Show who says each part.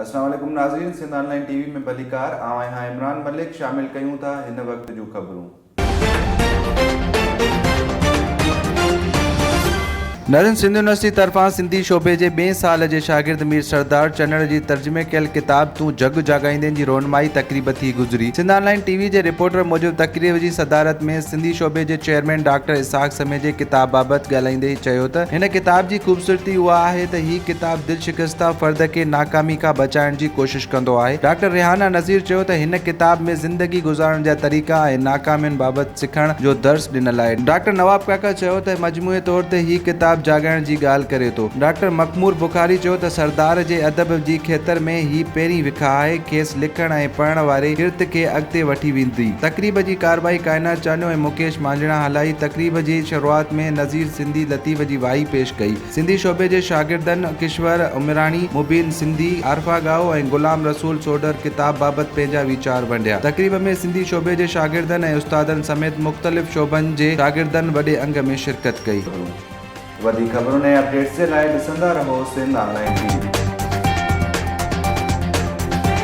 Speaker 1: السلام عليڪم ناظرين سنڌ آن لائين ٽي وي ۾ ڀليڪار آئون آهيان عمران ملڪ شامل ڪيون ٿا هن وقت جون خبرون.
Speaker 2: نرن سنڌ يونيورسٽي طرفان سنڌي شعبي جي ٻئين سال جي شاگرد مير سردار چنڙ جي ترجمي ڪيل ڪتاب تون جڳ جاڳائيندين جي رونمائي تقريب ٿي گذري. سنڌ آن لائين ٽي وي جي رپورٽر موجب تقريب جي صدارت ۾ سنڌي شعبي جي چيئرمين ڊاڪٽر اسحاق سميجي ڪتاب بابت ڳالهائيندي چيو ته هن ڪتاب جي خوبصورتي اها آهي ته هي ڪتاب دل شڪسته فرد کي ناڪامي کان بچائڻ جي ڪوشش ڪندو آهي. ڊاڪٽر ريحانه نذير چيو ته هن ڪتاب ۾ زندگي گذارڻ جا طريقا ۽ ناڪامين بابت سکڻ جو درس ڏنل آهي. ڊاڪٽر نواب ڪاڪا چيو ته مجموعي طور تي هي ڪتاب جاڳائڻ جي ڳالهه ڪري ٿو. ڊاڪٽر مخمور بخاري چيو ته سردار جي ادب جي کيتر ۾ هي پهرين وک آهي، کيس لکڻ ۽ پڙهڻ واري ڪرت کي اڳتي وٺي ويندي. تقريب جي ڪارروائي ڪائنات چانڊيو ۽ مڪيش مانجهڻا هلائي. تقريب جي شروعات ۾ نذير سنڌي لطيف جي وائي پيش ڪئي. سنڌي شعبي جي شاگردن ڪشور عمراڻي، مبين سنڌي، عارفه ڳاهو ۽ غلام رسول سوڍر ڪتاب بابت پنهنجا ويچار ونڊيا. تقريب ۾ سنڌي شعبي جي شاگردن ۽ استادن سميت مختلف شعبن جي شاگردن وڏي انگ ۾ شرڪت ڪئي.
Speaker 1: وڌيڪ خبرن ۽ اپڊيٽس جي لاء ڏسندا رهو سنڌ آن لائين ٽي وي.